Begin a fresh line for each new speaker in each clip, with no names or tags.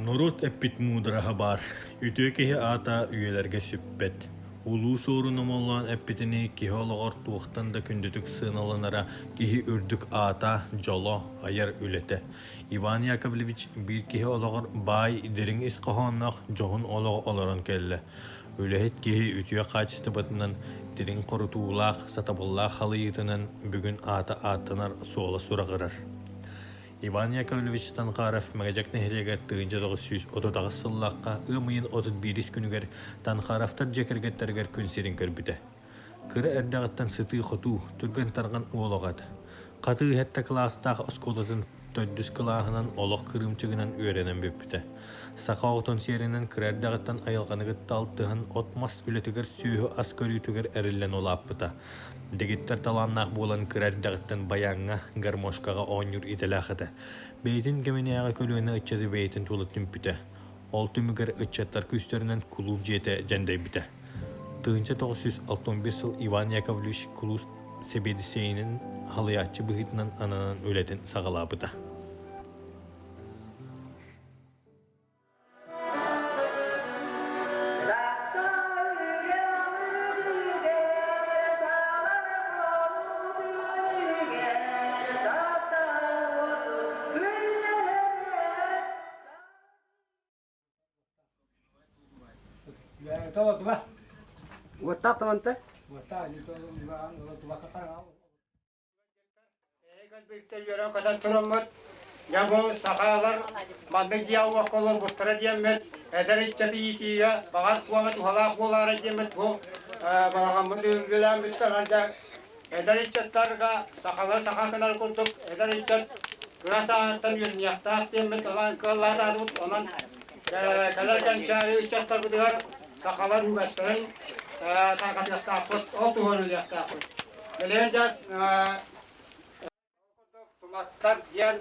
Норуот эппит муудараһа баар, үтүө киһи аата үйэлэргэ сүппэт. Улуу Суорун Омоллоон эппитинии киһи олоҕор туохтан да күндүтүк сыаналанара киһи үрдүк аата, дьоло, айар үлэтэ. Иван Яковлевич биир киһи олоҕор баай, дириҥ ис хоһоонноох дьоһун олоҕу олорон кэллэ. Үлэһит киһи үтүө хаачыстыбатынан, дириҥ хорутуулаах, сатабыллаах халыйыытынан бүгүн аата ааттанар суола сураҕырар. Иван Яковлевич Танхаров Мэгэдьэк нэһилиэгэр 1938 сыллаахха ыам ыйын 31 күнүгэр Танхаровтар дьиэ кэргэттэригэр күн сирин көрбүтэ. Кыра эрдэҕиттэн сытыы-хотуу, түргэн-тарҕан уол оҕо этэ. Хатыы сэттэ кылаастаах оскуолатын төрдүс кылааһынан олох кырыымчыгынан үөрэнэн бүппүтэ. Саха оҕотун сиэринэн кыра эрдэҕиттэн айылҕаны кытта алтыһан от-мас үлэтигэр сүөһү-ас көрүүтүгэр эриллэн улааппыта. Дэгиттэр талааннаах буолан кыра эрдэҕиттэн баяҥҥа, гармошкаҕа оонньуур идэлээх этэ. Бэйэтин кэминээҕи көлүөнэ ыччаты бэйэтин тула түмпүтэ. Ол түмүгэр ыччаттар күүстэринэн кулууп дьиэтэ дьэндэйбитэ. 1961 сыл Иван Яковлевич кулуус сэбиэдиссэйинэн халыйааччы быһыытынан ананан үлэтин саҕалаабыта.
Үөрэн-көтөн тураммыт, дьэ бу сахалар маннык дьиэ уокка олорбуттара диэммит, эдэр ыччаты иитиигэ баҕар туома туһалаах буолаары диэммит бу балаҕаммыт үлэлээн бүттэ дьэ эдэр ыччаттарга сахалар саха гынар курдук эдэр ыччат кыра сааһыттан үөрэниэхтээх диэммит онон кыаллаатаатыбыт онон кэлэр кэнчээри ыччаттарбытыгар сахалар үгэстэрин тарҕатыахтаахпыт, ол туһугар үлэлиэхтээхпит. Билигин дьэ туматтар диэн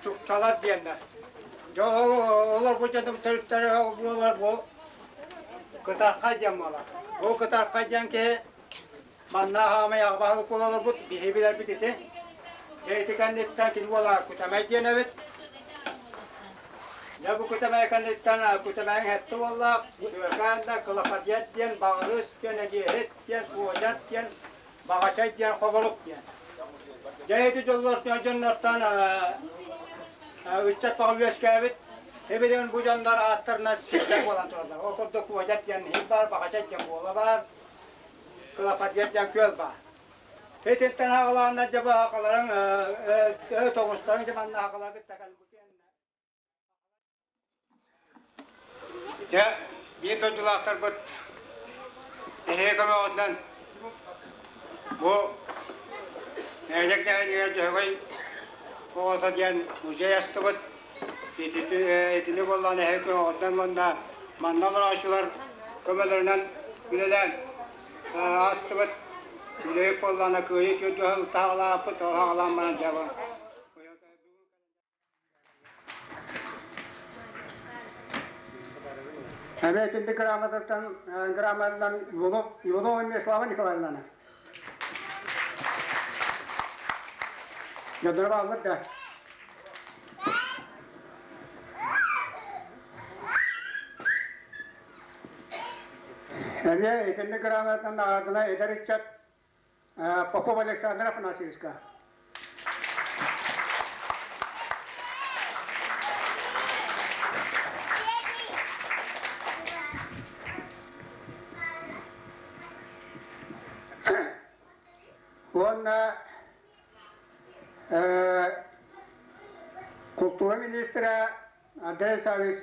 чукчалар диэннэр. Дьэ ол олорбут дьонум төрүттэрэ буолар бу Кытархай диэн буолар. Бу Кытархай диэн киһи манна аамай аҕа баһылык буола олорбут, биһи билэрбит ити. Дьэ ити кэнниттэн кини уола Кутамай диэн эбит. Дьэ бу Кутамай кэнниттэн Кутамайын сэттэ уоллаах, Сүөкээн да, Кылападьыат диэн, Баҕырыыс диэн, Эдиэһит диэн, Суодьат диэн, Баҕачай диэн, Холорук диэн. Дьэ ити дьоннортон ыччат баҕа үөскээбит. Эбилин бу дьоннор ааттарынан сирдэр буолан тураллар. Ол курдук Уодьат диэн иһит баар, Баҕачай диэн буола баар, Кылападьыат диэн күөл баар. Итинтэн аҕалааннар дьэ баһаакаларыҥ тоҕустарыҥ дьэ манна аҕаларгыт Дьэ, биир дойдулаахтарбыт эһиги көмөҕүтүнэн бу Нэһилиэк нэһилиэгэр Дьөһөгөй оҕото диэн музей астыбыт. Итини буоллаҕына эһиги көмөҕүтүнэн уонна манна олорооччулар көмөлөрүнэн үлэлээн астыбыт. Үлэһит буоллаҕына кыайыы түөрт таһаҕалааппыт, ол хаҕалаан баран дьэ
Эмиэ итинник грамотаттан грамотанан Иванов Иванова Мирослава Николаевнаны. Дьонноро бааллар да. Эмиэ итинник грамотанан наҕараадалана эдэр ыччат Попов Александр Афанасьевичка. Уонна култуура министрэ Андрей Саввич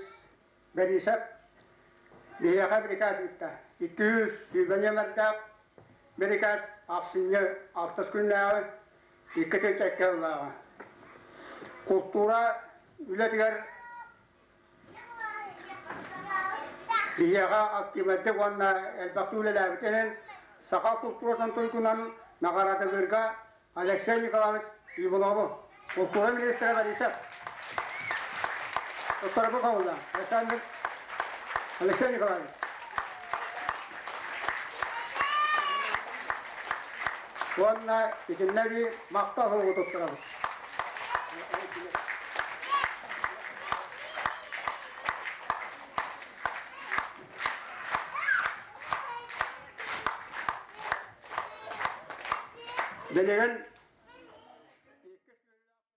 Борисов биһиэхэ бирикээс ыытта. 220 нүөмэрдээх бирикээс ахсынньы алтыс күннээҕи 2 икки сыллааҕы. Култуура үлэтигэр биһиэхэ активнайдык уонна элбэхтик үлэлээбитинэн саха култууратын туйгунан наҕараадалыырга Алексей Николаевич Иванову, култуура министрэ Борисов, Туттарбы Павловна, Александр Алексей Николаевич. Уонна итиннэ эбии махтал суругу туттарабыт. Билигин.